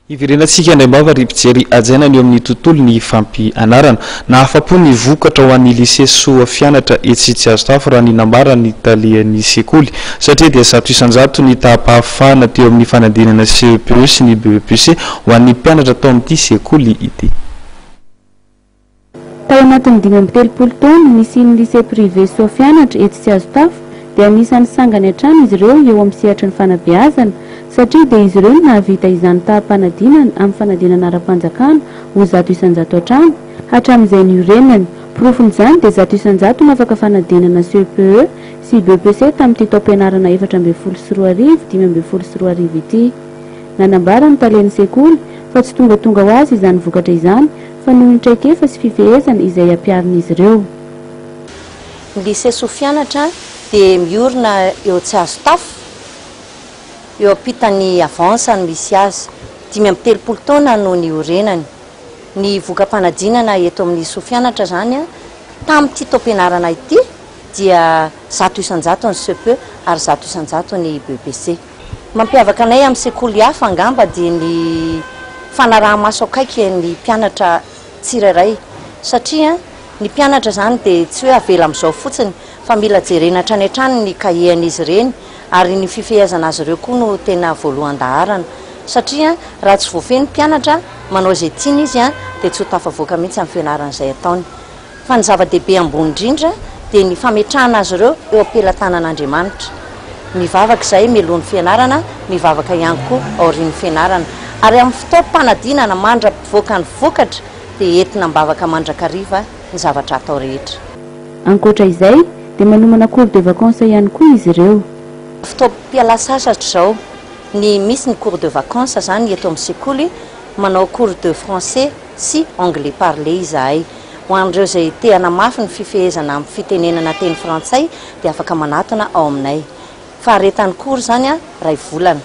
Hiverenantsika indray am-bava ry mpijery hajaina ny eo amin'ny tontolon'ny fampianarana. Nahafa-po ny vokatra ho an'ny Lycée Soa Fianatra etsy Tsiazotafo raha ny nambaran'ny talehan'ny sekoly satria dia 100% ny taham-pahafahana teo amin'ny fanadinana CEPE sy ny BEPC ho an'ny mpianatra tao amin'ity sekoly ity. Tao anatin'ny 35 taona nisian'ny Lycée Privé Soa Fianatra etsy Tsiazotafo dia anisan'ny sangany hatrany izy ireo eo amin'ny sehatry ny fanabeazana satria dia izy ireo no nahavita izany taham-panadinana amin'ny fanadinana ara-panjakana ho 100% hatrany hatramin'izay niorenany. Porofon'izany dia 100% no afaka fanadinana CEPE sy BEPC tamin'ity taom-pianarana 2014 2015 ity. Nanambara ny talen'ny sekoly fa tsy tongatonga ho azy izany vokatra izany fa noho ny traikefa sy fifehezana izay ampiharin'izy ireo. Ny Lycée Soa Fianatra dia miorina eo Tsiazotafo, eo ampitan'ny Avance no misy azy. 35 taona no niorenany. Ny voka-panadinana eto amin'ny Soa Fianatra izany tamin'ity taom-pianarana ity dia 100% ny CEPE ary 100% ny BEPC. Mampiavaka anay amin'ny sekoly hafa angamba dia ny fanaraha-maso akaiky ny mpianatra tsirairay satria ny mpianatra izany dia tsy hoe avela amin'izao fotsiny fa mila jerena hatrany hatrany ny kahie-an'izy ireny ary ny fifehezana azy ireo koa no tena voalohan-daharana satria raha tsy voafehy ny mpianatra manao izay tiany izy dia tsy ho tafavoaka mihitsy amin'ny fianarana izay ataony. Fa ny zava-dehibe ambony indrindra dia ny fametrahana azy ireo eo am-pelatanan'Andriamanitra. Mivavaka izahay mialoha ny fianarana, mivavaka ihany koa aorian'ny fianarana. Ary amin'ny fotoam-panadinana mandra-pivoaka ny vokatra dia entina am-bavaka mandrakariva ny zavatra atao rehetra. Ankoatra izay dia manomana cours de vacances ihany koa izy ireo. Fotoam-pialan-sasatra izao, ny misy ny cours de vacances izany eto amin'ny sekoly, manao cours de français sy anglais parlé izahay. Ho an'ireo izay te hanamafy ny fifehezana amin'ny fitenenana teny frantsay dia afaka manatona ao aminay. Faharetan'ny cours izany iray volana.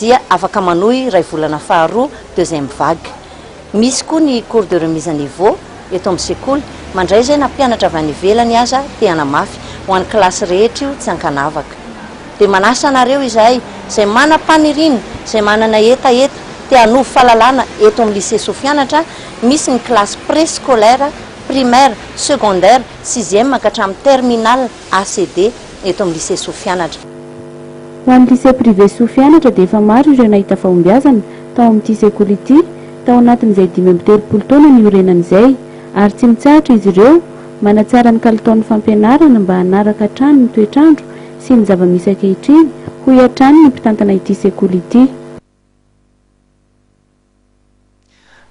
Dia afaka manohy iray volana faharoa, deuxième vague. Misy koa ny cours de remise à niveau eto amin'ny sekoly. Mandray izay na mpianatra avy any ivelany aza te hanamafy. Ho an'ny kilasy rehetra io tsy ankanavaka. Dia manasa anareo izahay izay manam-paniriana, izay manana hetaheta te hanovo fahalalana eto amin'ny Lycée Soa Fianatra, misy ny kilasy préscolaire, primaire, secondaire, sixième ka hatramin'ny terminale ACD eto amin'ny Lycée Soa Fianatra. Ho an'ny Lycée Privé Soa Fianatra dia efa maro ireo nahita fahombiazana tao amin'ity sekoly ity tao anatin'izay 35 taona niorenany izay ary tsy mitsahatra izy ireo manatsara ny kalitaon'ny fampianarana mba hanaraka hatrany ny toetr'andro sy ny zava-misy ankehitriny, hoy hatrany ny mpitantana ity sekoly ity.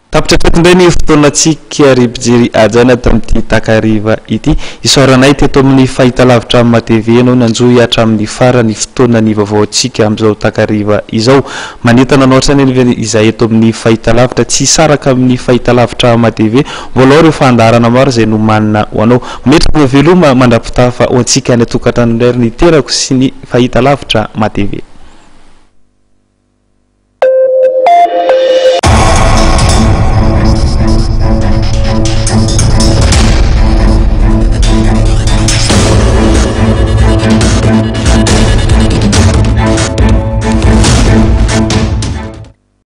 Tapitra hatreto indray ny fotoanantsika ry mpijery hajaina tamin'ity takariva ity. Isaoranay teto amin'ny fahitalavitra MATV ianao nanjohy hatramin'ny farany fotoana ny vaovaontsika amin'izao takariva izao. Manentana anao hatrany anefa izahay eto amin'ny fahitalavitra tsy hisaraka amin'ny fahitalavitra MATV. Mbola ao ireo fandaharana maro izay nomanina ho anao. Mametraka veloma mandra-pitafa ho antsika any an-tokantrano indray ry ny terako sy ny fahitalavitra MATV.